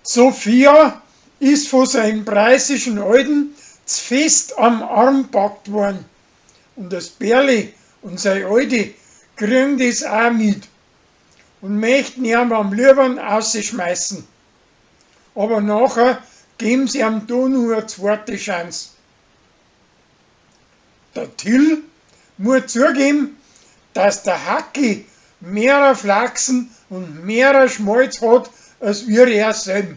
D'Sophia is vo seim preißischen Alten z'fest am Arm packt worn und das Berli und sei Alte kriegen des aa mit und möchten eam am liebern ausseschmeißen. Aber nacher geben s' eam do no a zwoate Chance. Der Till muat zugeben, dass der Hacki mehrer Flachsen und mehrer Schmalz hat als wir er selb.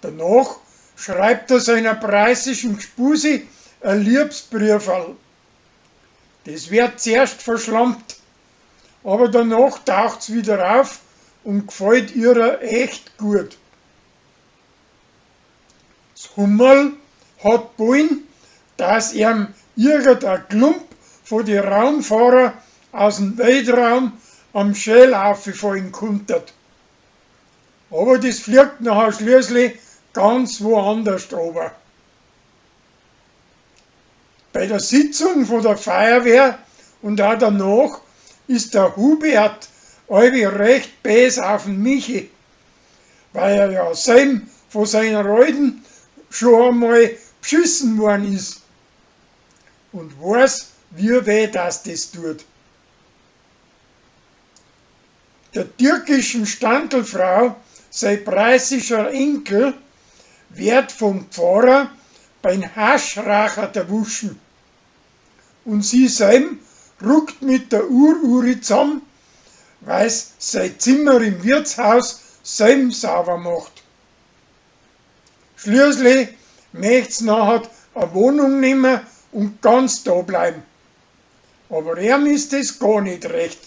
Danach schreibt er seiner preißischen Gspusi a Liebsbrieferl. Des wird zuerst verschlampt, aber danach taucht's wieder auf und gfallt ihrer echt gut. S Hummerl hat wolln, dass eam irgend a Glump vo die Raumfahrer aus'm Weltraum am Schäl auffallen kunntet. Aber des fliegt nachher schließlich ganz woanderscht oba. Bei der Sitzung vo der Feuerwehr und aa danach is der Hubert alwi recht bäs auf'n Michi, weil er ja selb vo seiner Alten scho amal bschissen worn is und woaß, wie weh dass des tut. Der türkischen Standlfrau sei preißischer Enkel wird vom Pfarrer beim Haschracher derwuschen und sie selb ruckt mit der Ur-Uri zamm, weil's sei Zimmer im Wirtshaus selb sauber macht. Schließlich möcht's nachher a Wohnung nehmen und ganz da bleiben. Aber eam is des gar nit recht.